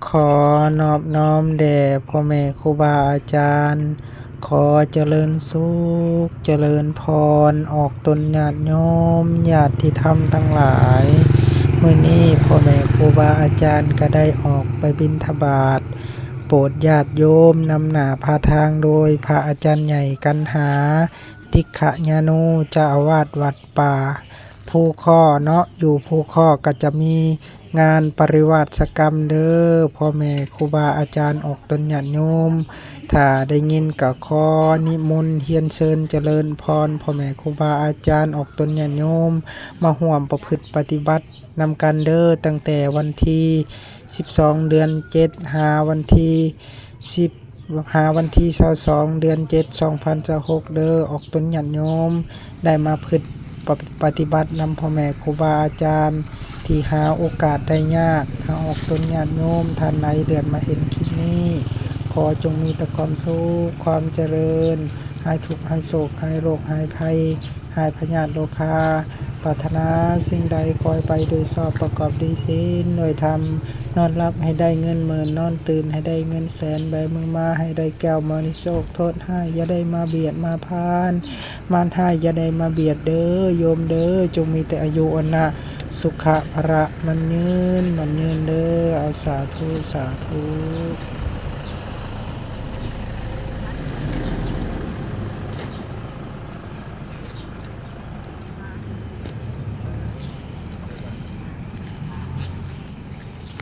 ຂໍນອບນ້ອມແດ່ພໍ່ແມ່ຄູບາອາຈານ, ຂໍຈະເລີນສຸກ ຈະເລີນພອນ ອອກຕົນຍາດໂຍມ ຍາດຕິທຳທັງຫຼາຍ. ມື້ນີ້ພໍ່ແມ່ຄູບາອາຈານກະໄດ້ອອກໄປບິນທະບາດ ໂປດຍາດໂຍມນຳໜ້າພາທາງໂດຍພະອາຈານໃຫຍ່ກັນຫາ ຕິກຂະຍາໂນ ເຈົ້າອາວາດວັດປ່າພູຄໍ້ເນາະ, ຢູ່ພູຄໍ້ກະຈະມີ ງານປະລິວາສະກຳເດີພໍ່ແມ່ຄູບາອາຈານອອກຕົນຍາດໂຍມ. ຖ້າໄດ້ຍິນກະຂໍນິມົນຮຽນເຊີນຈະເລີນພອນພໍ່ແມ່ຄູບາອາຈານອອກຕົນຍາດໂຍມ ມາຮ່ວມປະພຶດປະຕິບັດນຳກັນເດີ, ຕັ້ງແຕ່ວັນທີສິບສອງ ເດືອນເຈັດ ຫາວັນທີສິບ ຫາວັນທີຊາວສອງ ເດືອນເຈັດ ສອງພັນຊາວຫົກເດີ. ອອກຕົນຍາດໂຍມໄດ້ມາພຶດປະ ປະຕິບັດນຳພໍ່ແມ່ຄູບາອາຈານ ທີ່ຫາໂອກາດໄດ້ຍາກ. ຖ້າອອກຕົນຍາດໂຍມທ່ານໃດເຫຼືອມາເຫັນຄລິບນີ້ ຂໍຈົ່ງມີແຕ່ຄວາມສຸກ ຄວາມຈະເລີນ, ຫາຍທຸກ ຫາຍໂສກ ຫາຍໂລກ ຫາຍໄພ ຫາຍພະຍາດໂລຄາ. ປາດຖະໜາສິ່ງໃດຂໍໃຫ້ໄປໂດຍຊອບ ປະກອບດ້ວຍສິນດ້ວຍທຳ. ນອນຫຼັບໃຫ້ໄດ້ເງິນໝື່ນ ນອນຕື່ນໃຫ້ໄດ້ເງິນແສນ ແບມືມາໃຫ້ໄດ້ແກ້ວມະນີໂຊກ. ໂທດຮ້າຍຢ່າໄດ້ມາບຽດມາພານ ມານຮ້າຍຢ່າໄດ້ມາບຽດເດີໂຍມເດີ. ຈົ່ງມີແຕ່ອາຍຸວັນນະສຸຂະພະລະໝັ້ນຍືນ ໝັ້ນຍືນເດີ. ເອົາ ສາທຸ ສາທຸ.